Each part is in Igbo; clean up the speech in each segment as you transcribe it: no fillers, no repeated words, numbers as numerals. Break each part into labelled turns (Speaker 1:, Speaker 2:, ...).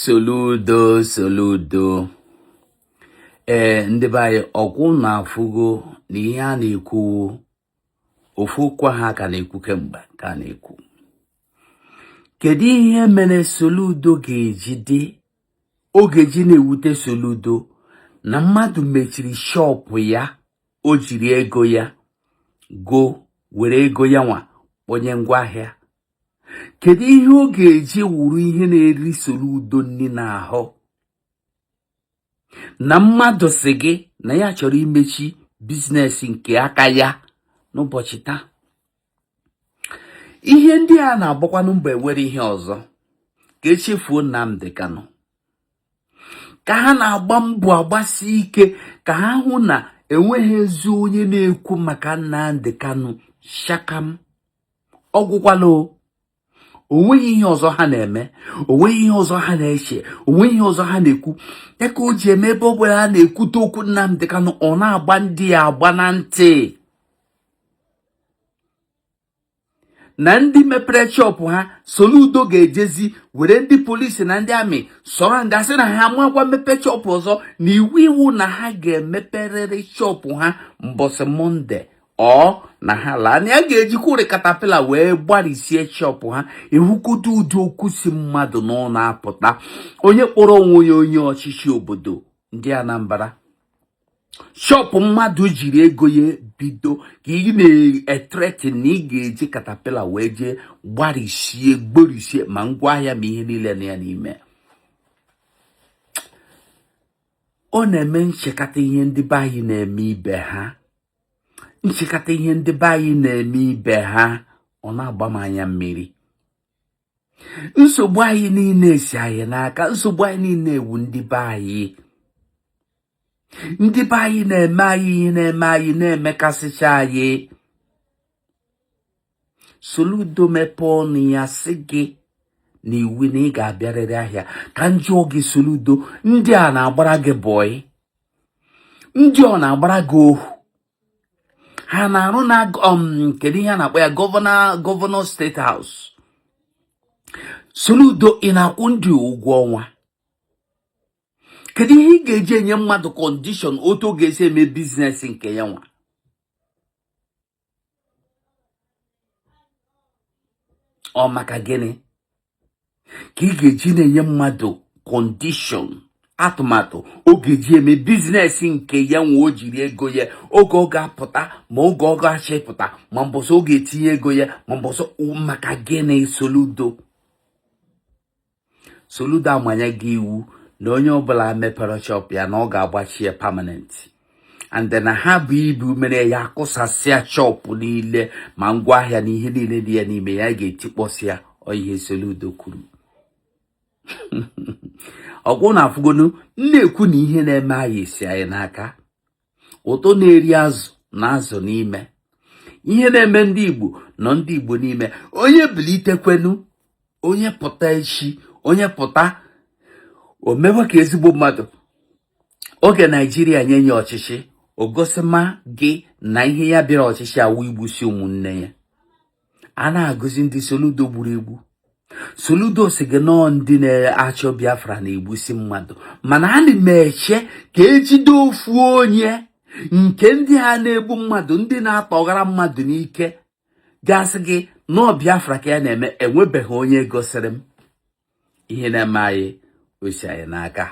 Speaker 1: Soludo, Soludo. Ee, ndị be anyị, ọkwụ na-afụgo na ihe a na-ekwu ofu okwu ha ka na-ekwu kemgbe ka a na-ekwu. Kedu ihe mere Soludo ga-eji dị ọ ga-eji na-ewute Soludo na mmadụ mechiri shop ya, o jiri ego ya go were ego ya nwa kponye ngwaahịa? Kedu ihe ọ ga-eji wuru ihe na-eri Soludo nri n'ahụ na mmadụ sị gị na ya chọrọ imechi business nke aka ya n'ụbọchị taa? Ihe ndị a na-agbakwanụ mbọ enwere ihe ọzọ ka echefuo Nnamdi Kanu, ka ha na-agba mbọ agbasi ike ka ha hụ na enweghị ezi onye na-ekwu maka Nnamdi Kanu. Shakam, ọ gwụkwala. O nweghị ihe ọzọ ha na-eme, o nweghị ihe ọzọ ha na-eche, o nweghị ihe ọzọ ha na-ekwu. Ya ka o ji eme ebe ọ bụla ha na-ekwute okwu Nnamdi Kanu, ọ na-agba ndị ya agba na ntị na ndị mepere shop ha. Soludo ga-ejezi were ndị polisi na ndị army sọrọ ndị asị na ha makwa mepe shop ọzọ, na iwu iwu na ha ga-emeperịrị shop ha mbọsị Monday ọ na ha laa, na ya ga-ejikwuri caterpillar wee gbarisie shop ha. Ịhụkodo ụdị okwu si mmadụ n'ọnụ apụta, onye kpọrọ onwe ya onye ọchịchị obodo ndị Anambra. Shop mmadụ jiri ego ya bido ka ị na-ethreaten na ị ga-eji caterpillar wee jee gbarisie gborisie ma ngwaahịa ma ihe niile na ya n'ime. Ọ na-eme nchekata ihe ndị be anyị na-eme ibe ha, nchekata ihe ndị be anyị na-eme ibe ha, ọ na-agba m anya mmiri. Nsogbu anyị niile si anyị n'aka, nsogbu anyị niile ewu ndị be anyị. Ndị be anyị na-eme anyị ihe na-eme anyị, na-emekasịcha anyị. Soludo mepee ọnụ ya sị gị na iwu na ị ga-abịarịrị ahịa. Ka m jụọ gị, Soludo, ndị a na-agbara gị boy, ndị ọ na-agbara gị ohu, ha na-arụ na kedu ihe a na-akpọ ya, governor state house? Soludo, ị na-akwụ ndị ụgwọ ọnwa? Kedu ihe ị ga-eji enye mmadụ condition otu ọ ga-esi eme business nke ya nwa? Ọ maka gịnị ka ị ga-eji na-enye mmadụ condition, atụmatụ ọ ga-eji eme business nke ya nwa, o jiri ego ya, oge ọ ga-apụta ma oge ọ ga-achọ ịpụta, ma mbọsị ọ ga-etinye ego ya, ma mbọsị? Maka gịnị, Soludo? Soludo amanye gị iwu na onye ọbụla mepere shop ya na ọ ga-agbachi ya permanent, and na ha bụ ibu mere ya akụsasịa shop niile, ma ngwaahịa na ihe niile dị ya n'ime ya ga-etikpọsị ya. Ọ ihe Soludo kwuru. Ọkwụ na afụgonu m na-ekwu na ihe na-eme anyị si anyị n'aka. Ụtọ na-eri azụ na azụ n'ime, ihe na-eme ndị Igbo nọ ndị Igbo n'ime. Onye bilitekwenu, onye pụta echi, onye pụta o mewe ka ezigbo mmadụ. Oge Naijiria nye ya ọchịchị, o gosima gị na ihe ya bịara ọchịchị awụ igbusi ụmụnne ya. A na-agụzi ndị Soludo gburu egbu. Soludo sị gị nọọ ndị na-achọ Biafra na-egbusi mmadụ, mana ana m eche ka ejide ofu onye nke ndị a na-egbu mmadụ, ndị na-atọghara mmadụ n'ike, ga-asị gị nọọ Biafra ka ya na-eme. Enwebeghị onye gosiri m ihe na-eme anyị o si anyị n'aka.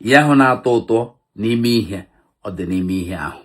Speaker 1: Ihe ahụ na-atọ ụtọ n'ime ihe ọ dị n'ime ihe ahụ.